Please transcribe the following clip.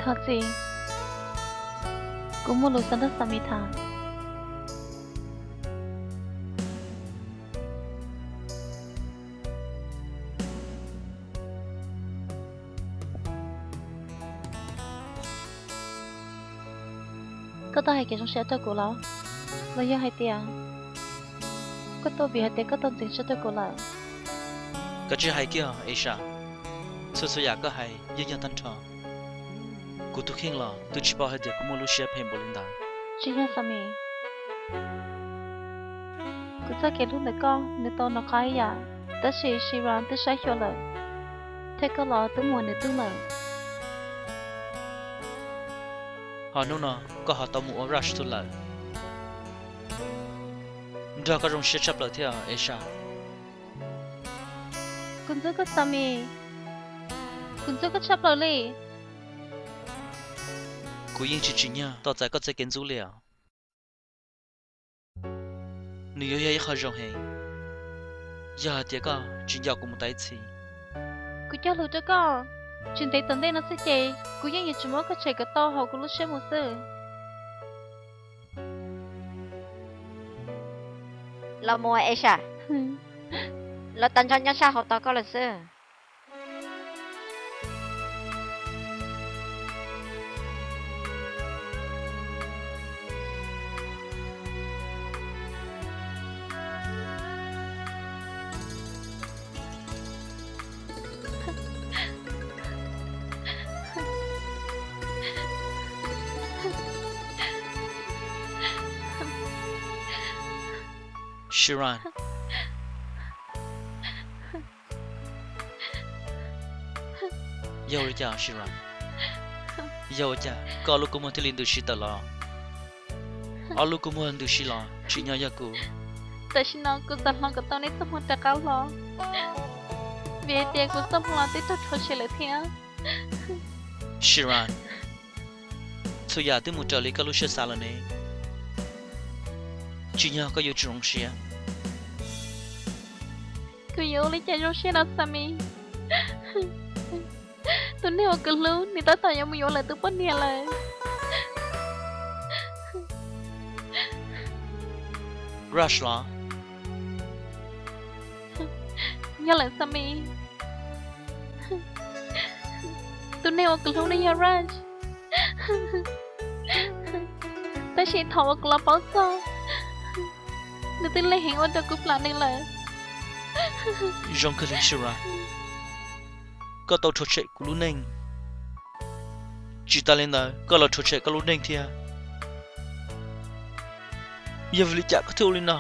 Txiv, kuv muaj lus xav nrog Xami tham. Koj tau hais kev zoo siab rau kuv los? Los yog hais tias koj tuaj vim hais tias koj tau ntxeev siab rau kuv lawm? Koj tsis hais kiag Esha, txhua txhua yam koj hais yeej yog tag nrho. Kuv tus kheej los twb tsis paub hais tias kuv muaj lub siab phem npaum li ntawd. Tsis yog Xami, kuv txoj kev hlub ntawm koj nws tau nov qab ib yam, tab sis Shiran twb saib xyuas lawm, thiab koj los twb muaj nws tug lawm. Ho hnub no koj ho tau mus ua Rush tug lawm, nrog koj zoo siab tshaj plaws thiab Esha. Kuv ntxub koj Xami, kuv ntxub koj tshaj plaws li. Kuv yeej tsis tsim nyog tau txais koj txoj kev ntxub li os. Nws yuav yog ib qho zoo heev yog hais tias koj tsis nco kuv mus tau ib txhis. Kuv cog lus rau koj, tsis ntev tom ntej no xwb ces kuv yeej yuav tsis muab koj tshem kom tau hauv kuv lub siab mus xwb. Los mus Esha, los tas nrho nyob sab hauv tos koj lawm xwb. Shiran, yog ua li cas Shiran? Yog ua cas koj ob lub kua muag thiaj li ntws si tawm los? Ob lub kua muag ntws si los tsim nyog yog kuv. Tam sim no kuv xav hloov kom tau nej txoj hmoo rov qab los, vim hais tias kuv txoj hmoo los twb raug rhuav tshem lawm thiab. Shiran, txhua yam twb mus raws li koj lub siab xav lawm ne, tsim nyog koj yuav tsum zoo siab. Kuv yuav ua li cas zoo siab no Xami? Tus neeg uas kuv hlub nws tab tom yuav mus yuav lawv tus poj niam lawm. Rush los? Yog lawm Xami, tus neeg uas kuv hlub ne yog Rush. Tab sis thaum uas kuv los paub txog, nws twb lig heev ua rau kuv plam nws lawm. Zoo kawg li Shiran, koj tau rhuav tshem kuv lub neej. Tsis tas li ntawd koj los rhuav tshem koj lub neej thiab. Yog vim li cas koj thiaj ua li no?